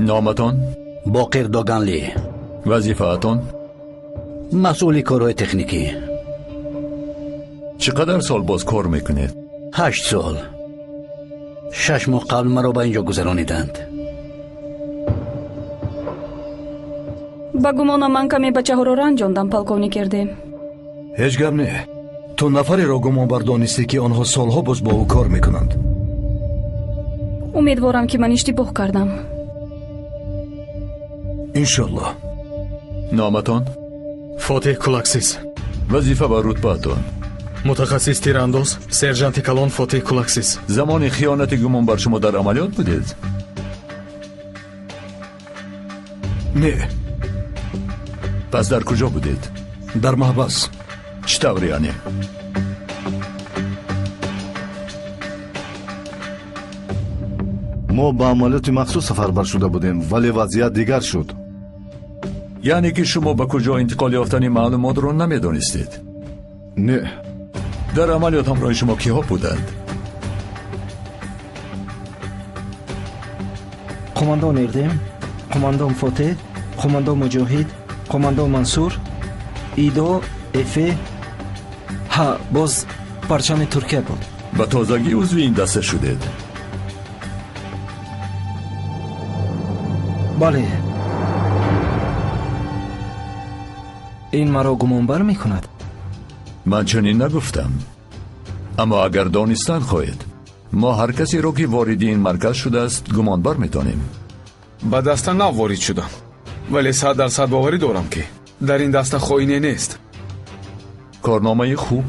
نامتان؟ باقر داگانلی. وظیفه‌تان؟ مسئول کارهای تکنیکی. چقدر سال باز کار میکنید؟ 8 سال. 6 ماه قبل مرا به اینجا گذرانیدند. ба гумонам ман каме бачаҳоро ранҷондам, полковник Эрдем. Ҳеҷ гап не. Ту нафареро гумонбар донистӣ, ки онҳо солҳо боз бо ӯ кор мекунанд. Умедворам, ки ман иштибоҳ кардам. Иншоллоҳ. Номатон? Фотеҳ Кулаксиз. Вазифа ва рутбаатон? Мутахассис тирандоз, сержанти калон Фотеҳ Кулаксиз. Замони хиёнати гумонбар шумо дар амалиёт будед? Не. Пас дар куҷо будед? Дар маҳбас. Чӣ тавр яъне? Мо ба амалиёти махсус сафарбар шуда будем, вале вазъият дигар шуд. Яъне ки шумо ба куҷо интиқол ёфтани маълумотро намедонистед? Не. Дар амалиёт ҳамроҳи шумо киҳо буданд? Қумондон Эрдем, қумондон Фотеҳ, қумондон Муҷоҳид, қумондон Мансур, Идо, Эфе. Ҳа, боз парчами Туркия буд. Ба тозагӣ узви ин даста шудед? Бале. Ин маро гумонбар мекунад? Ман чунин нагуфтам. Аммо агар донистан хоҳед, мо ҳар касеро, ки вориди ин марказ шудааст, гумонбар метонем. Ба даста нав ворид шудам, вале 100% боварӣ дорам, ки дар ин даста хоине нест. Корномаи хуб,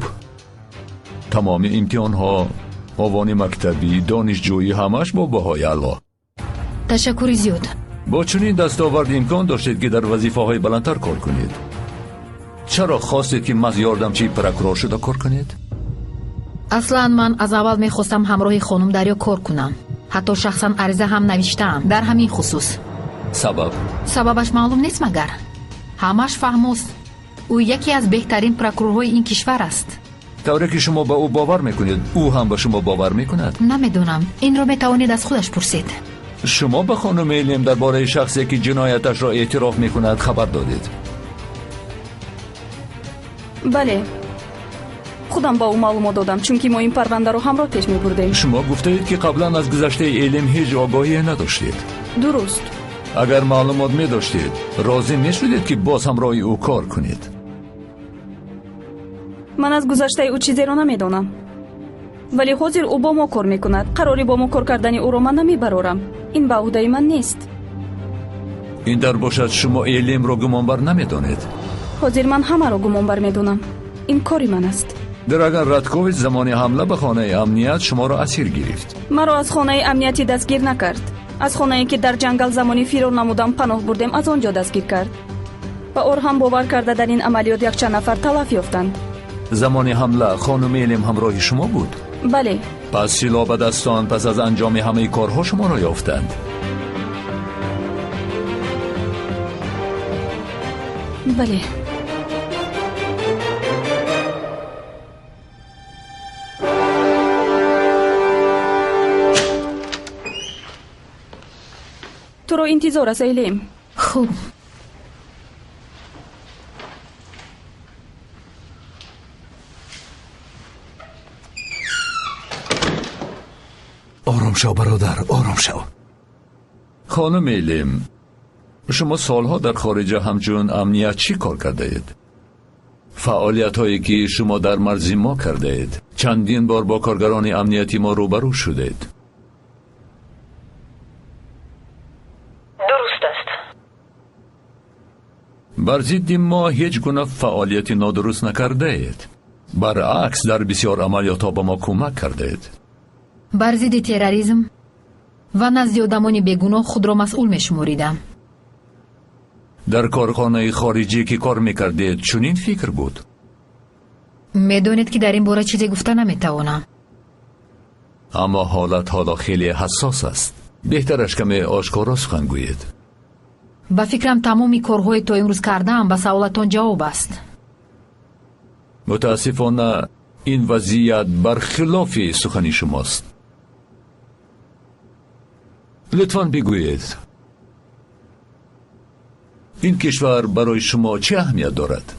тамоми имтиҳонҳо, овони мактабӣ, донишҷӯӣ, ҳамааш бо баҳои аъло. Ташаккури зиёд. Бо чунин дастовард имкон доштед, ки дар вазифаҳои баландтар кор кунед. Чаро хостед, ки маҳз ёрдамчии прокурор шуда кор кунед? Аслан ман аз аввал мехостам ҳамроҳи хонум Дарё кор кунам. Ҳатто шахсан ариза ҳам навиштаам дар ҳамин хусус. Сабаб? Сабабаш маълум нест магар? Ҳамаш фаҳмост. Ӯ яке аз беҳтарин прокурорҳои ин кишвар аст. Тавре ки шумо ба ӯ бовар мекунед, ӯ ҳам ба шумо бовар мекунад? Намедонам. Инро метавонед аз худаш пурсед. Шумо ба хонум Элим дар бораи шахсе, ки ҷинояташро эътироф мекунад, хабар додед? Бале, худам ба ӯ маълумот додам, чунки мо ин парвандаро ҳамроҳ пеш мебурдем. Шумо гуфтаед, ки қаблан аз гузаштаи Элим ҳеҷ огоҳие надоштед. Дуруст. Агар маълумот медоштед, розӣ мешудед, ки боз ҳамроҳи ӯ кор кунед? Ман аз гузаштаи ӯ чизеро намедонам, вале ҳозир ӯ бо мо кор мекунад. Қарори бо мо кор кардани ӯро ман намебарорам. Ин ба ӯҳдаи ман нест. Ин дар бошад, шумо Элимро гумонбар намедонед? Ҳозир ман ҳамаро гумонбар медонам. Ин кори ман аст. Драган Радкович замони ҳамла ба хонаи амният шуморо асир гирифт. Маро аз хонаи амниятӣ дастгир накард. Аз хонае, ки дар ҷангал замони фирор намудам паноҳ бурдем, аз он ҷо дастгир кард. Ба ор ҳам бовар карда, дар ин амалиёт якчанд нафар талаф ёфтанд. Замони ҳамла хонум Элим ҳамроҳи шумо буд? Бале. Пас силоҳ ба дастон пас аз анҷоми ҳамаи корҳо шуморо ёфтанд. Бале. Туро интизор аст, Элим. Хуб. Ором шав, бародар, ором шав. Хонум Элим, шумо солҳо дар хориҷа ҳамчун амниятчӣ кор кардаед. Фаъолиятҳое, ки шумо дар марзи мо кардаед, чандин бор бо коргарони амнияти мо рӯбарӯ шудед. Дуруст аст. Бар зидди мо ҳеҷ гуна фаъолияти нодуруст накардаед. Баръакс, дар бисёр амалиётҳо ба мо кӯмак кардаед. Бар зидди терроризм ва назди одамони бегуноҳ худро масъул мешуморидам. Дар корхонаи хориҷӣ, ки кор мекардед, чунин фикр буд? Медонед, ки дар ин бора чизе гуфта наметавонам. Аммо ҳолат ҳоло хеле ҳассос аст. Беҳтараш каме ошкоро сухан гӯед. Ба фикрам, тамоми корҳое то имрӯз кардаам ба саволатон ҷавоб аст. Мутаассифона, ин вазъият бархилофи сухани шумост. Лутфан бигӯед, این کشور برای شما چه اهمیت دارد؟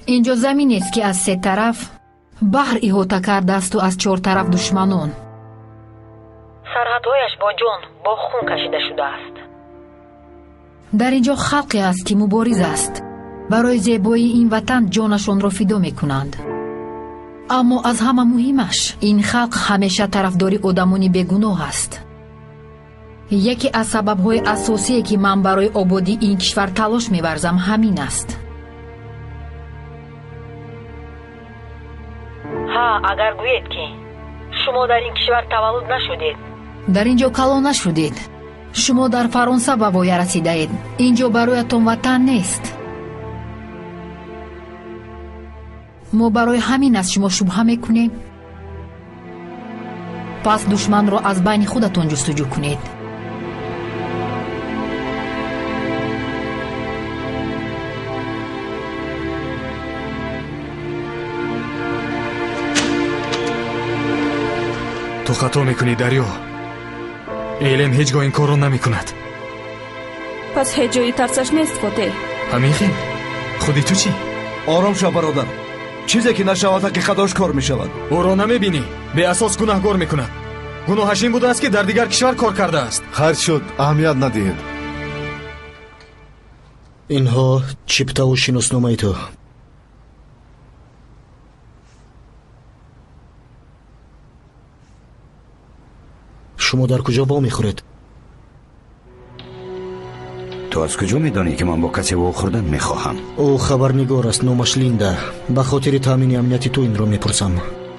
اینجا زمین است که از سه طرف بحر احاطه کرده است و از چهار طرف دشمنان. سرحدهایش با جان، با خون کشیده شده است. در اینجا خلقی است که مبارز است. برای زیبایی این وطن جانشان را فدا میکنند. اما از همه مهمش این خلق همیشه طرفدار آدمان بیگناه است. یکی از سبب‌های اساسی که من برای آبادی این کشور تلاش می‌ورزم همین است. ها، اگر گویید که شما در این کشور تولد نشدید، در اینجا کلان نشدید، شما در فرانسه به وایه رسیدید، اینجا برایتان وطن نیست. ما برای همین از شما شبهه میکنیم. پس دشمن را از بین خودتان جستجو کنید. تو خطا میکنی دریا. ایلم هیچگاه این کار را نمیکند. پس هیچ جایی ترسش نیست فاتح. همین خیلی خودی تو چی؟ آرام شو برادر. چیزی که نشود حقیقت آشکار می شود. او را نمیبینی، به اساس گناهگار میکند. گناهش این بوده است که در دیگر کشور کار کرده است. خیر شد، اهمیت ندهید. اینها چیپتا و شناسنامه تو. شما در کجا با میخورید؟ تو از کجا میدانی که من با کسی وا خوردن میخواهم؟ او خبرنگار است، نامش لیندا. به خاطر تامین امنیت تو این رو میپرسم.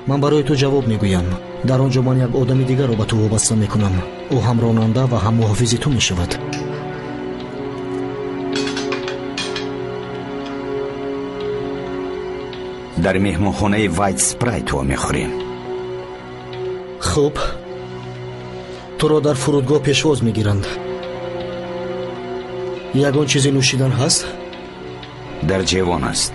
من برای تو جواب میگویم. در آنجا من یک آدم دیگر رو به تو وابسته میکنم. او هم راننده و هم محافظ تو میشود. در مهمانخانه وایت سپرایت وا میخوریم. خب تو را در فرودگاه پیشواز میگیرند. یگان چیزی نوشیدن هست؟ در جوان است.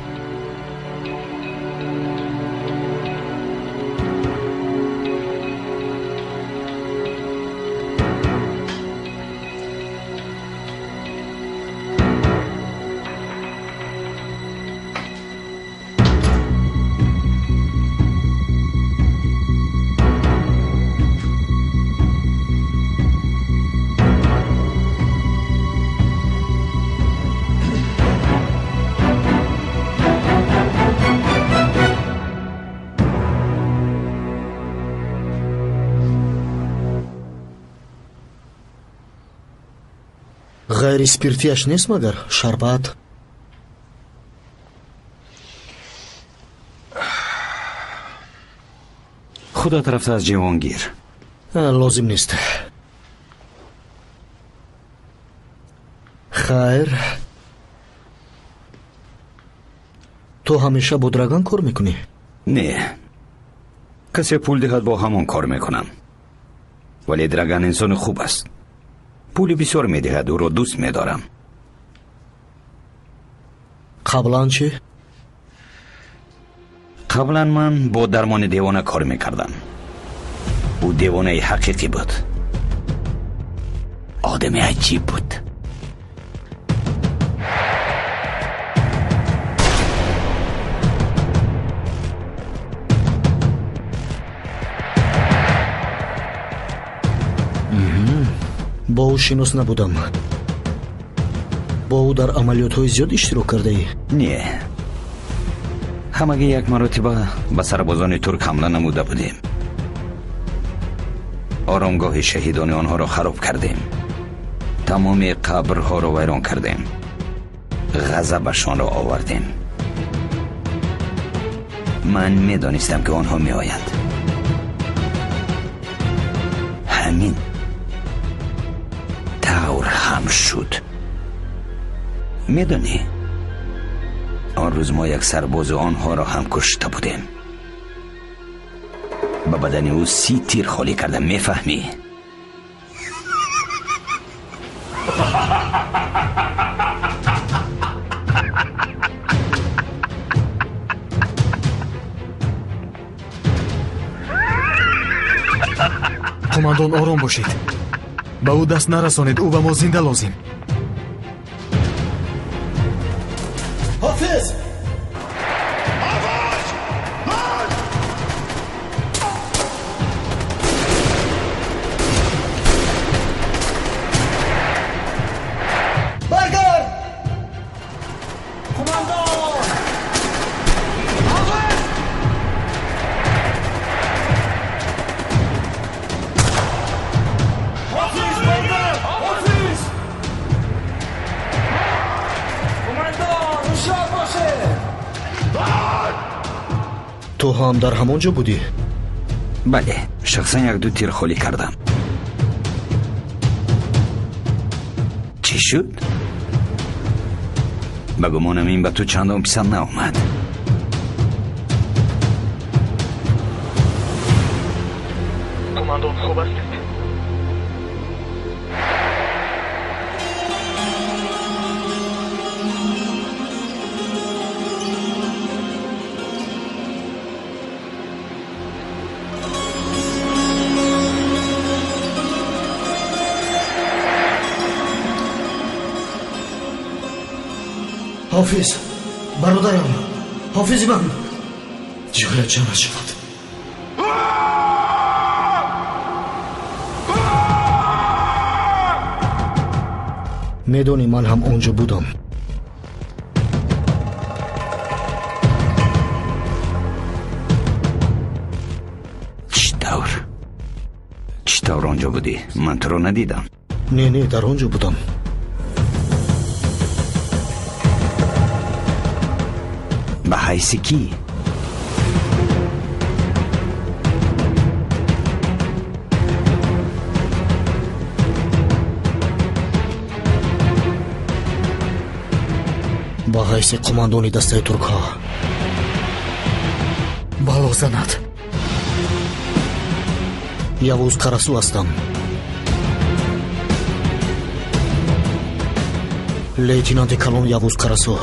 غیر سپیرتیش نیست مگر؟ شربت؟ خدا رفته از جوانگیر. لازم نیست. خیر، تو همیشه با درگان کار میکنی؟ نه، کسی پول دهد با همان کار میکنم. ولی درگان انسان خوب است. پول بسیار میدهد، او را دوست میدارم. قبلا چی؟ قبلا من با درمان دیوانه کار میکردم. او دیوانه حقیقی بود. آدم عجیب بود. با او شناس نبودم. با او در عملیات های زیاد اشتراک کرده ای؟ نه، همگی یک مرتبه به سربازان ترک حمله نموده بودیم. آرامگاه شهیدان آنها را خراب کردیم. تمام قبرها را ویران کردیم. غضبشان را آوردیم. من میدانستم که آنها می آیند. همین طور هم شد. میدانی آن روز ما یک سرباز آنها را هم کشته بودیم. به بدن او 30 تیر خالی کردم. میفهمی؟ قماندان آرام باشید. Ба ӯ даст нарасонед, ӯ ба мо зинда лозим. Ҳофиз! Баргард! Қумандон! Ҳофиз! Ҳофиз, баргард! Ҳофиз! Қумандон, ҳушёр бошед! Ту ҳам дар ҳамон ҷо будӣ? Бале, шахсан як-ду тир холӣ кардам. Чӣ шуд? Ба гумонам ин ба ту чандон писанд наомад. Қумандон, хуб ҳастед? Ҳофиз, бародарам, ҳофизи ман, ҷоят ҷаннат шавад. Медонӣ, ман ҳам он ҷо будам. Чӣ тавр? Чӣ тавр он ҷо будӣ? Ман туро надидам. Не, не, дар он ҷо будам. Ба ҳайси кӣ? Ба ҳайси қумандони дастаи туркҳо. Бало занад. Явуз Карасу ҳастам. Лейтенанти калон Явуз Карасу.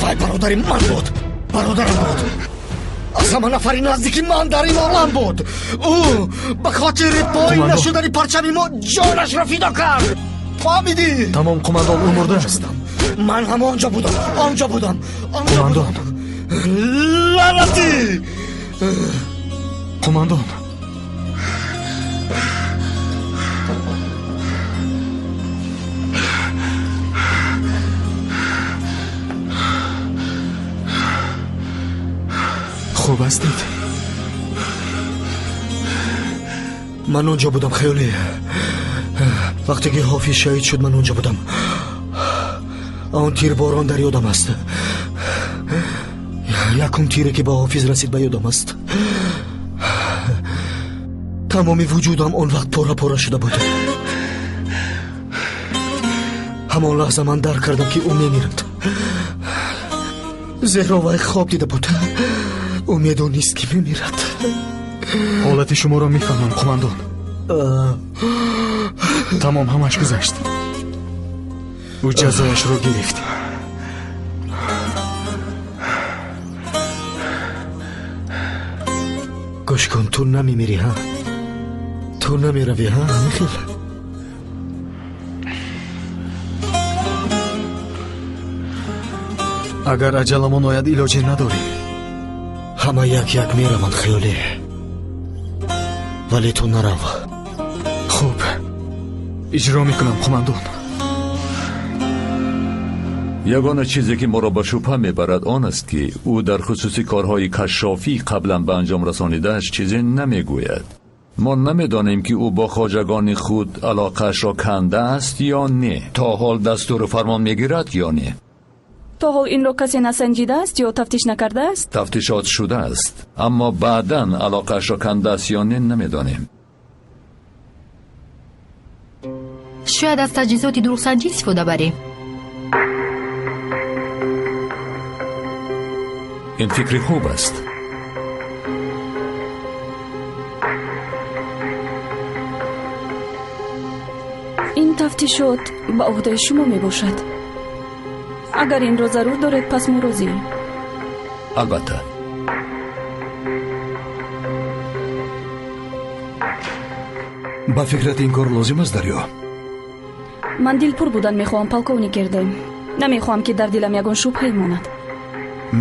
Вай бародари ман буд, бародарам буд, аз ҳама нафари наздики ман дар ин олам буд. Ӯ ба хотири поин нашудани парчами мо ҷонашро фидо кард. Фаҳмидӣ? Тамом, қумандон, ӯ мурдааст. Ман ҳам онҷо будам, онҷо будам, онҷо будам. Лаънатӣ! Қумандон, хуб ҳастед? Ман он ҷо будам, хаёлӣ. Вақте ки ҳофиз шаҳид шуд, ман он ҷо будам. Он тирборон дар ёдам аст. Якум тире ки ба ҳофиз расид ба ёдам аст. Тамоми вуҷудам он вақт пора пора шуда буд. Ҳамон лаҳза ман дарк кардам, ки ӯ мемирад, зеро вай хоб дида буд. Ӯ медонист, ки мемирад. Ҳолати шуморо мефаҳмам, қумандон. Тамом, ҳамаш гузашт. Ӯ ҷазояшро гирифт. Гӯш кун, ту намемирӣ, ҳа? Ту намеравӣ, ҳа, ҳамихел? Агар аҷаламон ояд, илоҷе надорем. Ҳама як як мераванд, хаёлӣ, вале ту нарав. Хуб, иҷро мекунам, қумандон. Ягона чизе ки моро ба шубҳа мебарад он аст, ки ӯ дар хусуси корҳои кашшофӣ қаблан ба анҷом расонидааш чизе намегӯяд. Мо намедонем, ки ӯ бо хоҷагони худ алоқаашро канда аст ё не, то ҳол дастуру фармон мегирад ё не. То ҳол инро касе насанҷидааст ё тафтиш накардааст? Тафтишот шудааст, аммо баъдан алоқаашро кандааст ё не намедонем. Шояд аз таҷҳизоти дурӯғсанҷӣ истифода барем. Ин фикри хуб аст. тафтишот ба уҳдаи шумо мебошад. Агар инро зарур доред, пас мо розием. Албатта. Ба фикрат ин кор лозим аст, Дарё? Ман дилпур будан мехоҳам, полковник Эрдем. Намехоҳам, ки дар дилам ягон шубҳае монад.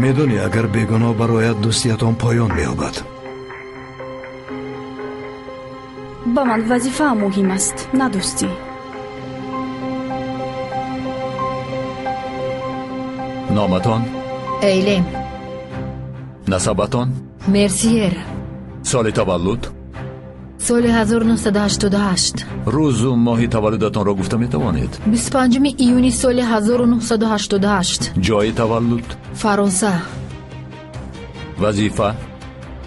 Медонӣ, агар бегуноҳ барояд, дӯстиятон поён меёбад. Ба ман вазифаам муҳим аст, на дӯстӣ. Номатон? Эйлем. Насабатон? Мерсиер. Соли таваллуд? Соли 1988. Рӯзу моҳи таваллудатонро гуфта метавонед? 25 июни соли 1988. Ҷои таваллуд? Фаронса. Вазифа?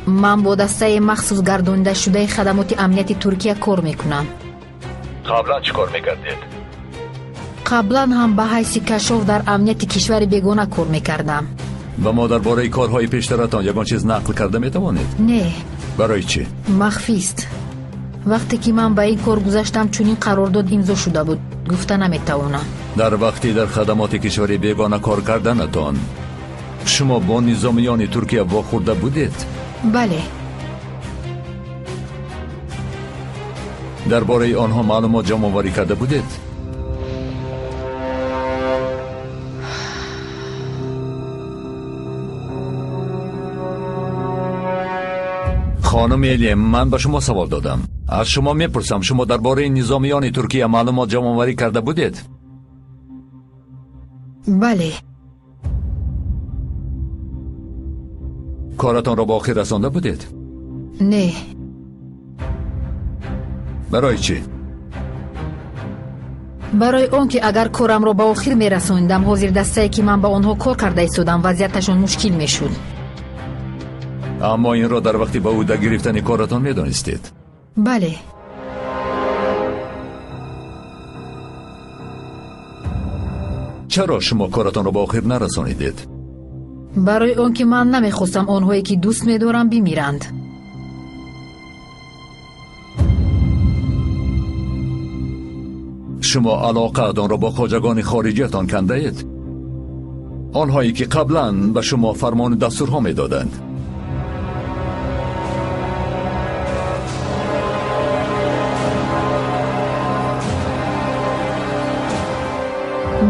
Ман бо дастаи махсус гардонидашудаи хадамоти амнияти Туркия кор мекунам. Қаблан чӣ кор мекардед? Қаблан ҳам ба ҳайси кашоф дар амнияти кишвари бегона кор мекардам. Ба мо дар бораи корҳои пештаратон ягон чиз нақл карда метавонед? Не. Барои чӣ? Махфист. Вақте ки ман ба ин кор гузаштам, чунин қарордод имзо шуда буд. Гуфта наметавонам. Дар вақти дар хадамоти кишвари бегона кор карданатон шумо бо низомиёни Туркия вохӯрда будед? Бале. Дар бораи онҳо маълумот ҷамъоварӣ карда будед? Хонум Элем, ман ба шумо савол додам. Аз шумо мепурсам, шумо дар бораи низомиёни Туркия маълумот ҷамъоварӣ карда будед? Бале. Коратонро ба охир расонда будед? Не. Барои чӣ? Барои он ки агар корамро ба охир мерасонидам, ҳозир дастае ки ман ба онҳо кор карда истодам, вазъияташон мушкил мешуд. Аммо инро дар вақти ба ӯҳда гирифтани коратон медонистед? Бале. Чаро шумо коратонро ба охир нарасонидед? Барои он ки ман намехостам онҳое ки дӯст медорам бимиранд. Шумо алоқаатонро бо хоҷагони хориҷиятон кандаед? Онҳое ки қаблан ба шумо фармону дастурҳо медоданд.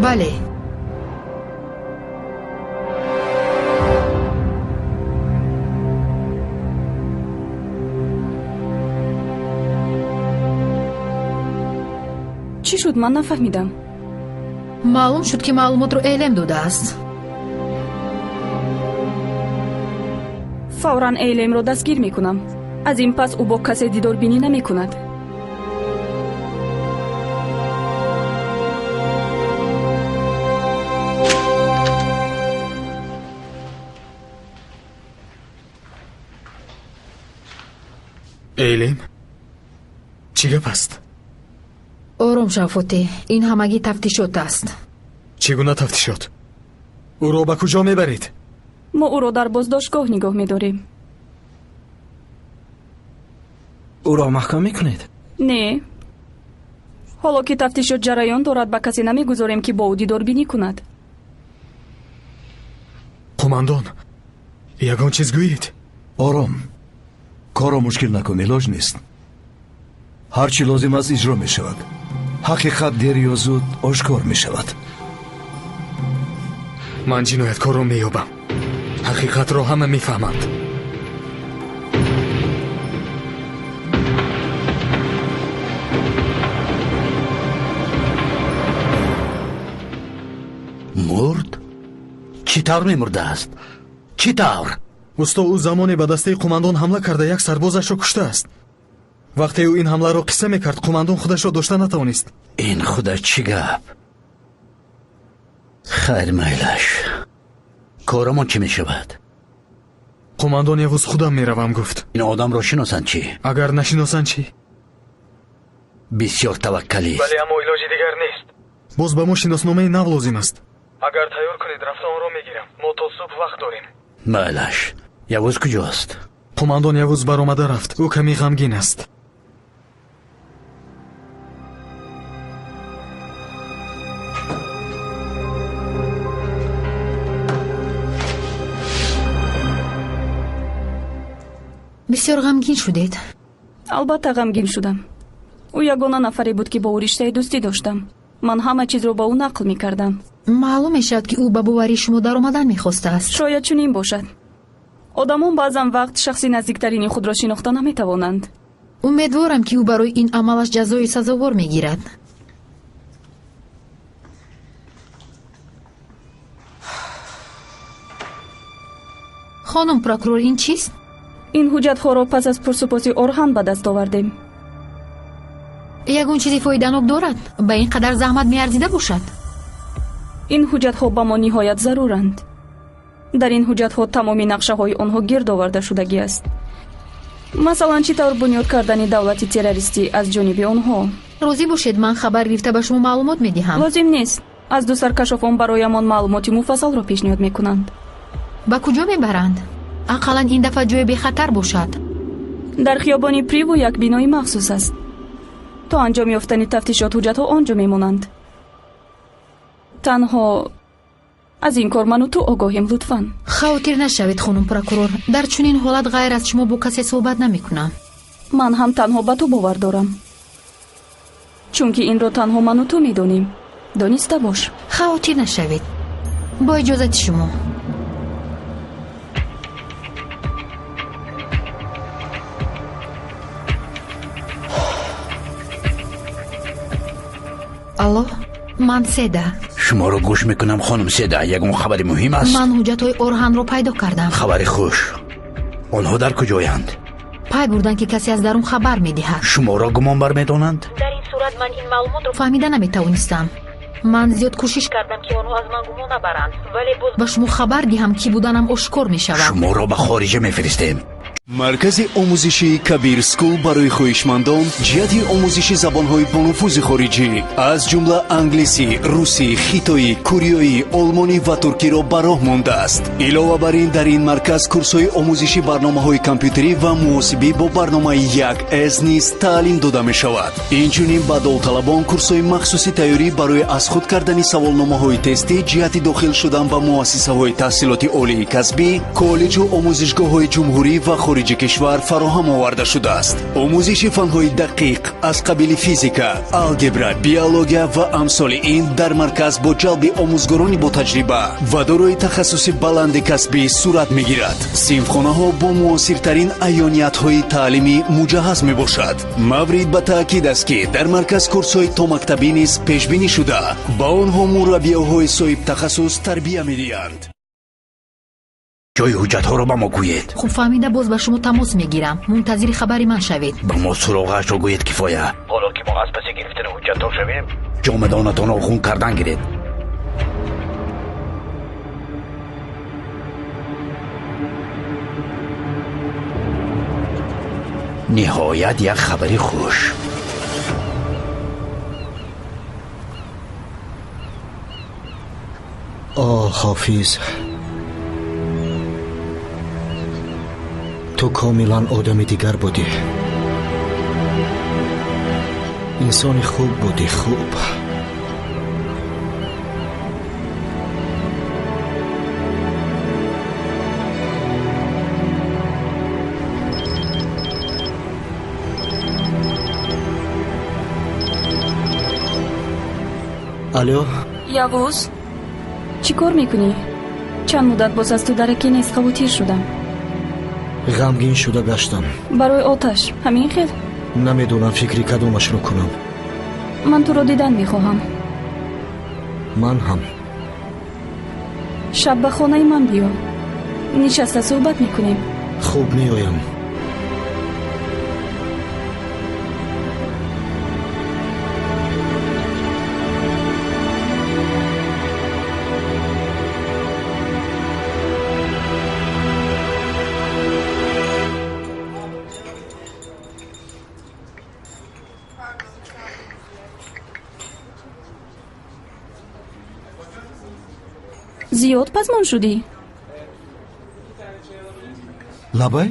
Бале. Чӣ шуд? Ман нафаҳмидам. Маълум шуд, ки маълумотро Эйлем додааст. Фавран Эйлемро дастгир мекунам. Аз ин пас ӯ бо касе дидорбинӣ намекунад. Эйлем, чӣ гап аст? Ором шав, Фотеҳ. Ин ҳамагӣ тафтишот аст. Чӣ гуна тафтишот? Ӯро ба куҷо мебаред? Мо ӯро дар боздоштгоҳ нигоҳ медорем. Ӯро маҳкам мекунед? Не. Ҳоло ки тафтишот ҷараён дорад, ба касе намегузорем, ки бо ӯ дидорбинӣ кунад. Қумандон, ягон чиз гӯед? Ором. Корро мушкил накун, илоҷ нест. Ҳар чӣ лозим аст иҷро мешавад. Ҳақиқат дер ё зуд ошкор мешавад. Ман ҷинояткорро меёбам. Ҳақиқатро ҳама мефаҳманд. Мурд? Чӣ тавр мемурдааст? Чӣ тавр? Усто, ӯ замоне ба дастаи қумандон ҳамла карда як сарбозашро куштааст. Вақте ӯ ин ҳамларо қисса мекард, қумандон худашро дошта натавонист. Ин худа чӣ гап? Хайр, майлаш. Корамон чӣ мешавад? Қумандон Явуз худам меравам гуфт. Ин одамро шиносанд чӣ? Агар нашиносанд чӣ? Бисёр таваккалист. Бале, аммо илоҷи дигар нест. Боз ба мо шиносномаи нав лозим аст. Агар тайёр кунед, рафта онро мегирам. Мо то субҳ вақт дорем. Майлаш. Явуз куҷост? Қумандон Явуз баромада рафт. Ӯ каме ғамгин аст. Бисёр ғамгин шудед. Албатта ғамгин шудам. Ӯ ягона нафаре буд, ки бо ӯ риштаи дӯстӣ доштам. Ман ҳама чизро ба ӯ нақл мекардам. Маълум мешавад, ки ӯ ба боварии шумо даромадан мехостааст. Шояд чунин бошад. Одамон баъзан вақт шахси наздиктарини худро шинохта наметавонанд. Умедворам, ки ӯ барои ин амалаш ҷазои сазовор мегирад. Хонум прокурор, ин чист? Ин ҳуҷҷатҳоро пас аз пурсупоси Орҳан ба даст овардем. Ягон чизи фоиданок дорад? Ба ин қадар заҳмат меарзида бошад? Ин ҳуҷҷатҳо ба мо ниҳоят заруранд. Дар ин ҳуҷҷатҳо тамоми нақшаҳои онҳо гирд оварда шудагӣ аст. Масалан, чӣ тавр бунёд кардани давлати террористӣ аз ҷониби онҳо. Розӣ бошед, ман хабар гирифта ба шумо маълумот медиҳам. Лозим нест. Аз ду саркашофон бароямон маълумоти муфассалро пешниҳод мекунанд. Ба куҷо мебаранд? Ақаллан ин дафъа ҷое бехатар бошад. Дар хиёбони Приву як бинои махсус аст. То анҷом ёфтани тафтишот ҳуҷҷатҳо он ҷо мемонанд. Танҳо аз ин кор ману ту огоҳем, лутфан. Хавотир нашавед, хонум прокурор. Дар чунин ҳолат ғайр аз шумо бо касе суҳбат намекунам. Ман ҳам танҳо ба ту бовар дорам, чунки инро танҳо ману ту медонем. Дониста бош. Хавотир нашавед. Бо иҷозати шумо. Алло, ман Седа. Шуморо гӯш мекунам, хонум Седа. Ягон хабари муҳим аст? Ман ҳуҷҷатҳои Орҳанро пайдо кардам. Хабари хуш. Онҳо дар куҷоянд? Пай бурданд, ки касе аз дарун хабар медиҳад. Шуморо гумонбар медонанд? Дар ин сурат ман ин маълумотро фаҳмида наметавонистам. Ман зиёд кӯшиш кардам, ки онҳо аз ман гумон набаранд, вале боз ба шумо хабар диҳам, ки буданам ошкор мешавад. Шуморо ба хориҷа мефиристем. Маркази омӯзишии Кабир Скул барои хоҳишмандон ҷиҳати омӯзиши забонҳои бонуфузи хориҷӣ аз ҷумла англисӣ, русӣ, хитоӣ, кореоӣ, олмонӣ ва туркиро ба роҳ мондааст. Илова бар ин, дар ин марказ курсҳои омӯзиши барномаҳои компютерӣ ва муҳосибӣ бо барномаи 1С низ таълим дода мешавад. Инчунин ба довталабон курсҳои махсуси тайёрӣ барои аз худ кардани саволномаҳои тестӣ ҷиҳати дохил шудан ба муассисаҳои таҳсилоти олии касбӣ, коллеҷу омӯзишгоҳҳои ҷумҳурӣ ва хориҷи кишвар фароҳам оварда шудааст. Омӯзиши фанҳои дақиқ аз қабили физика, алгебра, биология ва амсоли ин дар марказ бо ҷалби омӯзгорони ботаҷриба ва дорои тахассуси баланди касбӣ сурат мегирад. Синфхонаҳо бо муосиртарин аёниятҳои таълимӣ муҷаҳҳаз мебошад. Маврид ба таъкид аст, ки дар марказ курсҳои томактабӣ низ пешбинӣ шуда, ба онҳо мураббиёҳои соҳибтахассус тарбия медиҳанд. Ҷои ҳуҷҷатҳоро ба мо гӯед. Хуб фаҳмида, боз ба шумо тамос мегирам. Мунтазири хабари ман шавед. Ба мо суроғаашро гӯед, кифоя. Ҳоло ки мо аз паси гирифтани ҳуҷҷатҳо шавем, ҷомадонатонро хун кардан гиред. Ниҳоят як хабари хуш. Оҳ, Ҳофиз, ту комилан одами дигар будӣ. Инсони хуб будӣ, хуб. Алло? Явуз, чӣ кор мекунӣ? Чанд муддат боз аз ту дараке нест, хавотир шудам. Ғамгин шуда гаштам. Барои оташ ҳамин хел? Намедонам фикри кадомашро кунам. Ман туро дидан мехоҳам. Ман ҳам. Шаб ба хонаи ман биё. Нишаста суҳбат мекунем. Хуб, меоям. Зиёд пазмон шудӣ? Лабай?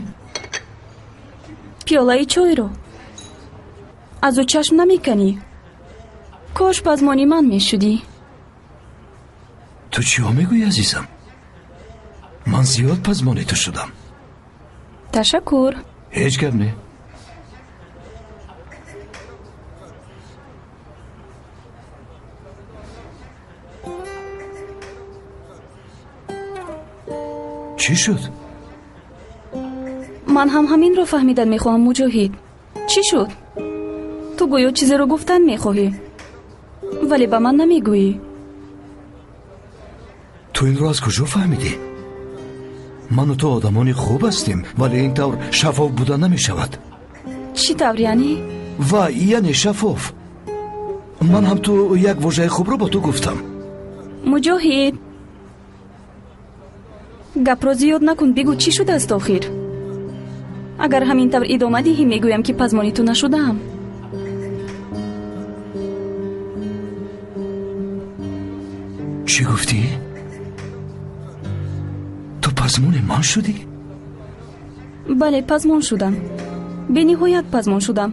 Пиёлаи чойро аз ӯ чашм намеканӣ. Кош пазмони ман мешудӣ. Ту чиҳо мегӯӣ, азизам? Ман зиёд пазмони ту шудам. Ташаккур. Ҳеҷ гап не. Чӣ шуд? Ман ҳам ҳаминро фаҳмидан мехоҳам, Муҷоҳид. Чӣ шуд? Ту гӯё чизеро гуфтан мехоҳӣ, вале ба ман намегӯӣ. Ту инро аз куҷо фаҳмидӣ? Ману ту одамони хуб ҳастем, вале ин тавр шаффоф буда намешавад. Чӣ тавр яъне? Ва яъне шаффоф. Ман ҳам ту як вожаи хубро ба ту гуфтам. Муҷоҳид, гапро зиёд накун, бигӯ чӣ шудааст охир. Агар ҳамин тавр идома диҳӣ, мегӯям ки пазмони ту нашудаам. Чӣ гуфтӣ? Ту пазмони ман шудӣ? Бале, пазмон шудам. Бениҳоят пазмон шудам.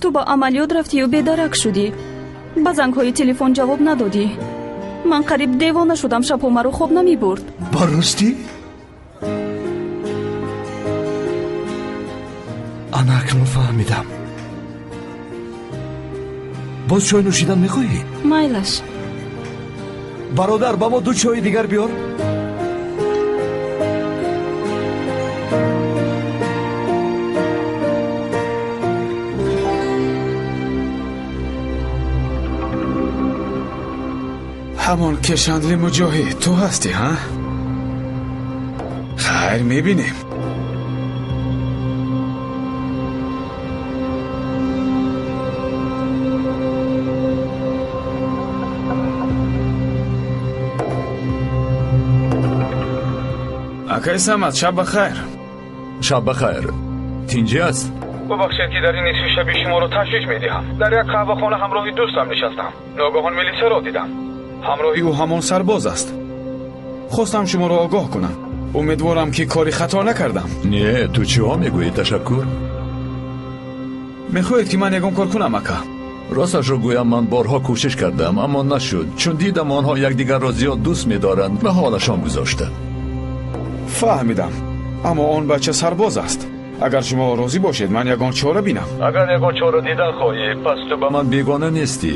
Ту ба амалиёт рафтию бедарак шудӣ. Ба зангҳои телефон ҷавоб надодӣ. Ман қариб девона шудам, шабҳо маро хоб намебурд. Ба ростӣ? Ана акнун фаҳмидам. Боз чой нӯшидан мехоҳӣ? Майлаш. Бародар, ба мо 2 чойи дигар биёр. Ҳамон кешандли Муҷоҳид ту ҳастӣ, ҳа? Хайр, мебинем. Акай Самад, шаб бахайр. Шаб бахайр. Тинҷӣ аст? Бубахшед ки дар ин нисфи шаби шуморо ташвиш медиҳам. Дар як қаҳвахона ҳамроҳи дӯстам нишастам. Ногаҳон милисияро дидам. Ҳамроҳи ӯ ҳамон сарбоз аст. Хостам шуморо огоҳ кунам. Умедворам ки кори хато накардам. Не, ту чиҳо мегӯӣ? Ташаккур. Мехоҳед ки ман ягон кор кунам, ака? Росташро гӯям, ман борҳо кӯшиш кардам, аммо нашуд, чун дидам онҳо якдигарро зиёд дӯст медоранд ва ҳолашон гузошта. Фаҳмидам, аммо он бача сарбоз аст. Агар шумо розӣ бошед, ман ягон чора бинам. Агар ягон чора дидан хоҳӣ, пас ту ба ман бегона нестӣ.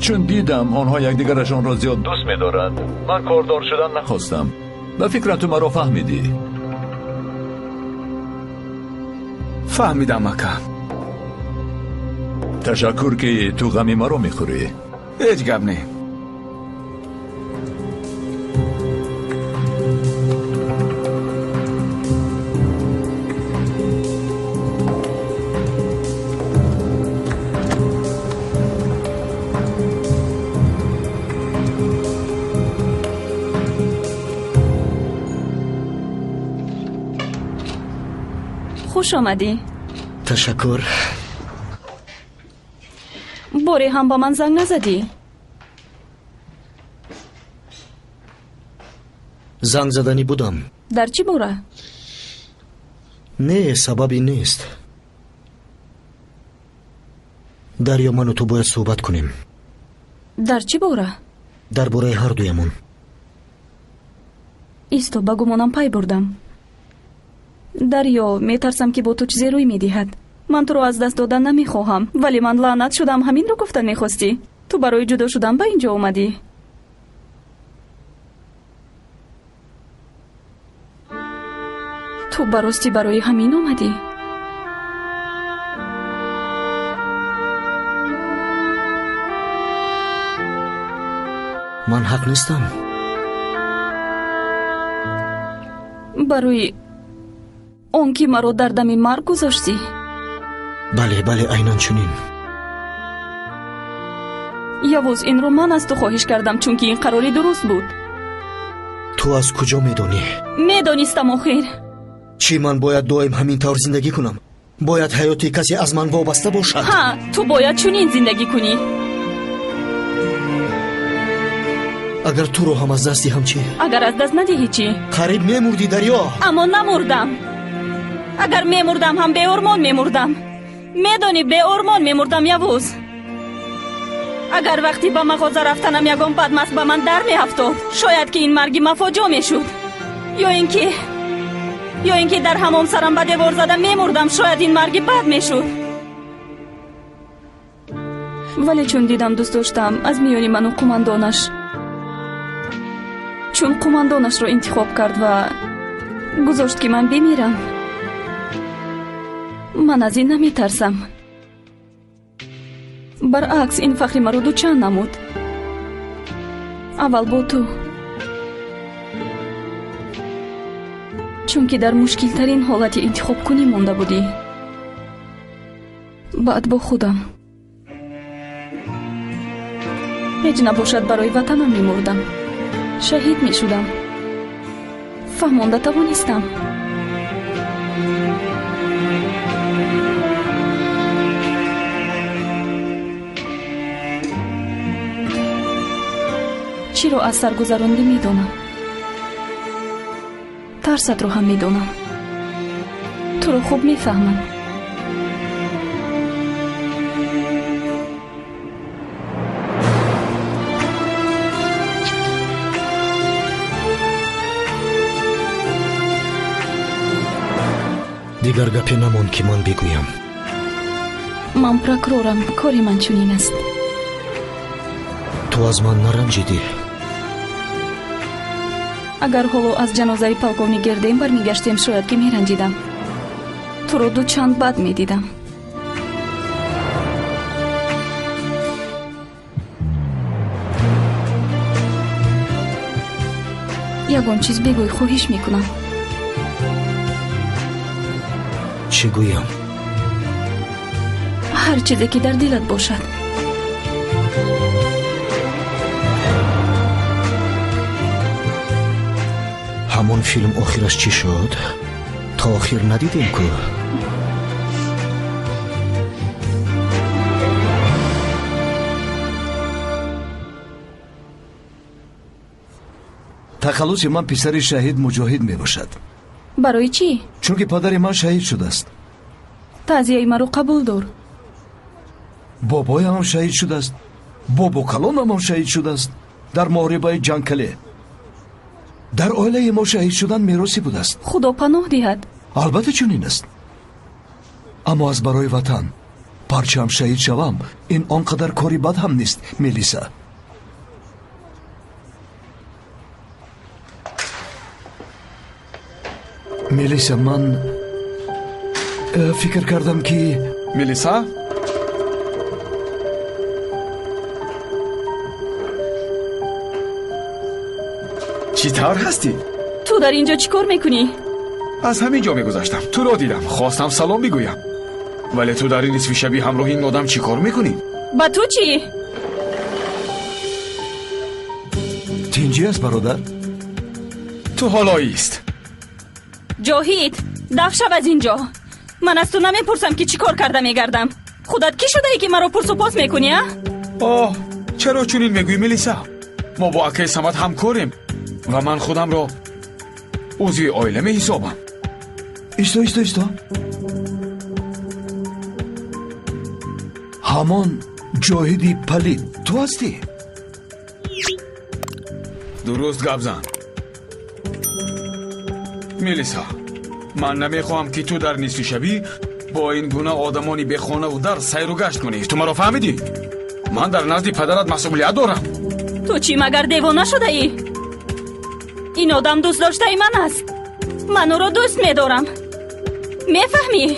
Чун дидам онҳо якдигарашонро зиёд дӯст медоранд, ман кордор шудан нахостам. Ба фикрам ту маро фаҳмидӣ. Фаҳмидам, ака. Ташаккур ки ту ғами маро мехӯрӣ. Ҳеҷ гап не. Хуш омадӣ. Ташаккур. Боре ҳам ба ман занг назадӣ? Занг заданӣ будам. Дар чӣ бора? Не, сабаби нест. Дарё, ману ту бояд суҳбат кунем. Дар чӣ бора? Дар бораи ҳар дуямон. Исто, ба гумонам пай бурдам. Дарё, метарсам ки бо ту чизе рӯй медиҳад. Ман туро аз даст додан намехоҳам, вале ман лаънат шудам, ҳаминро гуфтан мехостӣ. Ту барои ҷудо шудан ба ин ҷо омадӣ. Ту барости барои ҳамин омадӣ? Ман ҳақ нестам. Барои он ки маро дар дами марг гузоштӣ? Бале, бале, айнан чунин. Явуз, инро ман аз ту хоҳиш кардам, чунки ин қарори дуруст буд. Ту аз куҷо медонӣ? Медонистам охир. Чӣ, ман бояд доим ҳамин тавр зиндагӣ кунам? Бояд ҳаёти касе аз ман вобаста бошад? Ҳа, ту бояд чунин зиндагӣ кунӣ. Агар туро ҳам аз даст диҳам чӣ? Агар аз даст надиҳӣ чӣ? Қариб мемурдӣ, Дарё. Аммо намурдам. Агар мемурдам ҳам беормон мемурдам. Медонӣ, беормон мемурдам, Явуз. Агар вақти ба мағоза рафтанам ягон бадмаст ба ман дар меафтод, шояд ки ин марги мафоҷо мешуд. Ё ин ки یا اینکه در حمام سرم به دیوار زدم میمردم. شاید این مرگ بد میشد. ولی چون دیدم دوست داشتم از میان من و قماندانش، چون قماندانش را انتخاب کرد و گذاشت که من بمیرم، من از این نمیترسم. برعکس این فخر مرا دوچند نمود. اول با تو، چون که در مشکل ترین حالت انتخاب کنی مانده بودی. بعد با خودم. هیچ نباشد برای وطنم میمردم، شهید میشدم. فهمانده توانستم. چی رو از سر گذراندی میدانم، ترست رو هم میدانم، تو رو خوب میفهمم. دیگر گپی نماند که من بگویم. من پرکرورم، کاری من چنین است. تو از من نرنجیدی. اگر حالا از جنازه پالکوونیک گردیم برمیگشتیم شاید که میرنجیدم. تو رو دو چند بد میدیدم. یگان چیز بگوی، خواهش میکنم. چی گویم؟ هر چیزی که در دلت باشد. همون فیلم آخرش چی شد؟ تا آخر ندیدیم که. تخلص من پسر شهید مجاهد می باشد. برای چی؟ چون که پدر من شهید شده است. تعزیه مرا قبول دار. بابایم هم شهید شده است، بابا کلانم هم شهید شده است در محاربه جنگله. در عائله ما شهید شدن میراثی بوده است. خدا پناه دهد. البته چنین است، اما از برای وطن پرچم شهید شوم این آنقدر کاری بد هم نیست. ملیسا، ملیسا، من فکر کردم که ملیسا، چی طور هستی؟ تو در اینجا چی کار میکنی؟ از همین جا میگذشتم، تو را دیدم، خواستم سلام بگویم، ولی تو در این نصف شبی همراه این آدم چی کار میکنی؟ با تو چی؟ تینجی است برادر؟ تو حالا ایست. جاهید، دف شو از اینجا. من از تو نمیپرسم که چی کار کرده میگردم. خودت کی شده ای که مرا پرس و پاس میکنی؟ آه، چرا چنین میگویی ملیسا؟ ما با اکه صمد همکاریم و من خودم را عضوی عائله می حسابم. ایستا ایستا ایستا، همان جاهدی پلید تو هستی؟ درست گپ زن ملیسا. من نمیخواهم که تو در نصف شبی با این گونه آدمانی به خانه و در سیر و گشت کنی. تو مرا فهمیدی؟ من در نزد پدرت مسئولیت دارم. تو چی مگر دیوانه شده ای؟ این آدم دوست داشته من است. من او را دوست می‌دارم. میفهمی؟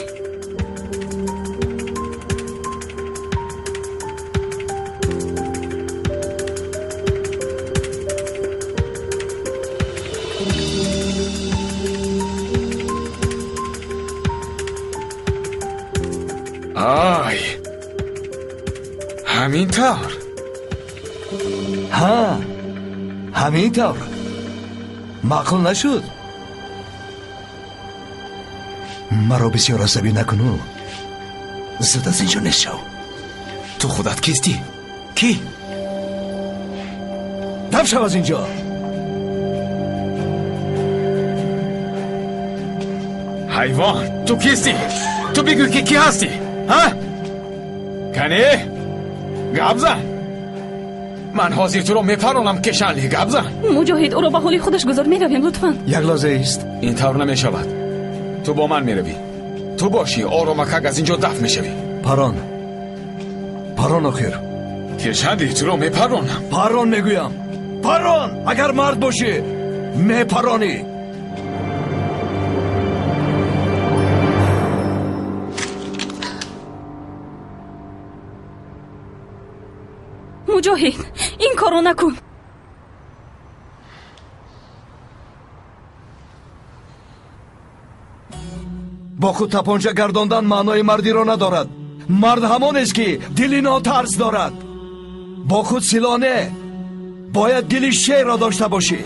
آی، همین طور. ها، همین طور. معقول نشد. مرا بسیار عصبی نکنو. زود از اینجا نشو. تو خودت کیستی؟ کی؟ دم شو از اینجا. حیوان، تو کیستی؟ تو بگو که کی هستی؟ ها؟ کنی؟ گپ زن. من حاضر تو رو میپرانم کشنلی. گپ زن. مجاهد، او را به حال خودش گذار. میرویم لطفا. یک لحظه ایست. این طور نمیشود. تو با من میروی. تو باشی آرامکک از اینجا دفع میشوی. پران، پران آخر. کشندی تو رو میپرانم. پران میگویم، پران. اگر مرد باشی میپرانی. مجاهد این کارو نکن. با خود تپانچه گرداندن معنای مردی را ندارد. مرد همان است که دلی ناترس دارد. با خود سلاح نه، باید دل شیر را داشته باشی.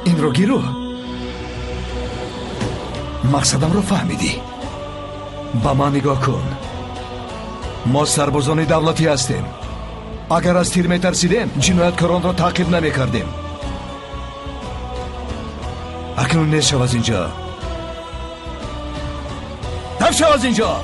این رو گیرو. مقصدم رو فهمیدی. با من نگاه کن. ما سربازان دولتی هستیم. اگر از تیر میترسیدیم جنایتکاران را تعقیب نمیکردیم. اکنون نیست شو از اینجا. دف شو از اینجا.